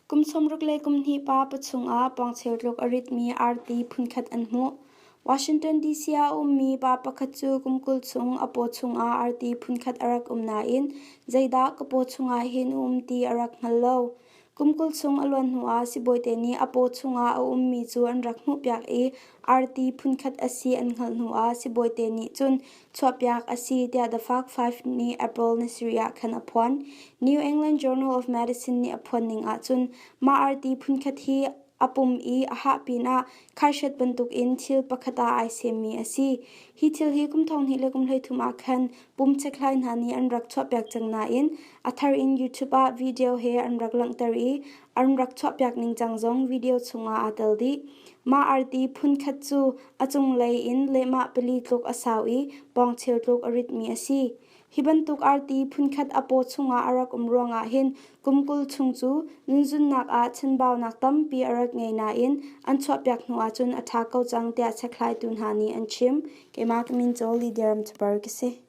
Kum 60 le kum hnih pa pachung ah pawngcheu tluk a ritmi arti phunkhat an hmuh. Washington DC ah a ummi pa pakhat cu kum 20 chung a paw chungah arti phunkhat a rak um nain zeidah ka paw chungah hin a um ti a rak hngal lo. Kum 20 chung a luan hnuah sibawite nih a paw chungah a ummi cu an rak hmuhpiak i arti phunkhat a si an hngalh hnuah sibawite nih cun chuahpiak a si tiah The Fak Five nih April ni sarih ah khan a phuan. New England Journal of Medicine nih a phuan ning ahcun mah arti phunkhat hi a pum i a hah pinah khaihret bantukin thil pakhat ah ai semmi a si. Hi thil hi kum 2000 le kum 13 ah khan pum chekhlai hna nih an rak chuahpiak cang nain a thar in YouTube ah video he an rak langhter i an rak chuahpiak ningcang zong video chungah aa tel dih. Mah arti phunkhat cu a cunglei in lehmah pali tluk a sau i pawngcheu tluk a ritmi a si. Hi bantuk arti phunkhat a paw chungah a rak um ruangah hin kum 20 chung cu nunzunnak ah chanbaunak tampi a rak ngei nain an chuahpiak hnu ahcun a ṭha ko cang tiah chekhlaitu hna nih an chim. Keimah ka min cu Lydia Ramchabar ka si.